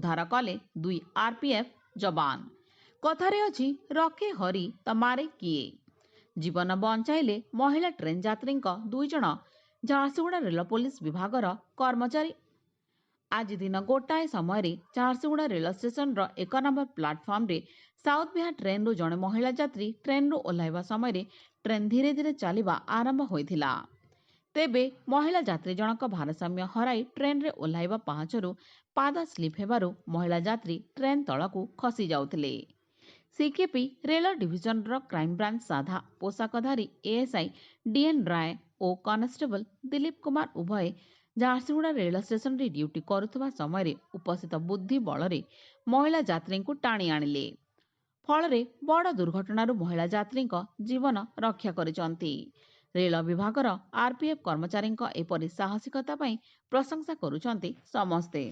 ଉଦ୍ଧାର କଲେ ଦୁଇ ଆରପିଏଫ୍ ଯବାନ। କଥାରେ ଅଛି, ରଖେ ହରି ତ ମାରେ କିଏ? ଜୀବନ ବଞ୍ଚାଇଲେ ମହିଳା ଟ୍ରେନ୍ ଯାତ୍ରୀଙ୍କ ଦୁଇଜଣ ଝାରସୁଗୁଡ଼ା ରେଳ ପୋଲିସ ବିଭାଗର କର୍ମଚାରୀ। ଆଜି ଦିନ 1 ସମୟରେ ଝାରସୁଗୁଡ଼ା ରେଳ ଷ୍ଟେସନର 1 ନମ୍ବର ପ୍ଲାଟଫର୍ମରେ ସାଉଥ ବିହାର ଟ୍ରେନ୍ରୁ ଜଣେ ମହିଳା ଯାତ୍ରୀ ଟ୍ରେନ୍ରୁ ଓହ୍ଲାଇବା ସମୟରେ ଟ୍ରେନ୍ ଧୀରେ ଧୀରେ ଚାଲିବା ଆରମ୍ଭ ହୋଇଥିଲା। ତେବେ ମହିଳା ଯାତ୍ରୀ ଜଣକ ଭାରସାମ୍ୟ ହରାଇ ଟ୍ରେନ୍ରେ ଓହ୍ଲାଇବା ପାହାଚରୁ ପାଦ ସ୍ଲିପ୍ ହେବାରୁ ମହିଳା ଯାତ୍ରୀ ଟ୍ରେନ୍ ତଳକୁ ଖସି ଯାଉଥିଲେ। ସିକେପି ରେଳ ଡିଭିଜନର କ୍ରାଇମବ୍ରାଞ୍ଚ ସାଧା ପୋଷାକଧାରୀ ଏଏସ୍ଆଇ ଡିଏନ୍ ରାୟ ଓ କନଷ୍ଟେବଳ ଦିଲ୍ଲୀପ କୁମାର ଉଭୟେ ଝାରସୁଗୁଡ଼ା ରେଳ ଷ୍ଟେସନରେ ଡ୍ୟୁଟି କରୁଥିବା ସମୟରେ ଉପସ୍ଥିତ ବୁଦ୍ଧି ବଳରେ ମହିଳା ଯାତ୍ରୀଙ୍କୁ ଟାଣି ଆଣିଲେ। ଫଳରେ ବଡ଼ ଦୁର୍ଘଟଣାରୁ ମହିଳା ଯାତ୍ରୀଙ୍କ ଜୀବନ ରକ୍ଷା କରିଛନ୍ତି। ରେଳ ବିଭାଗର ଆରପିଏଫ୍ କର୍ମଚାରୀଙ୍କ ଏପରି ସାହସିକତା ପାଇଁ ପ୍ରଶଂସା କରୁଛନ୍ତି ସମସ୍ତେ।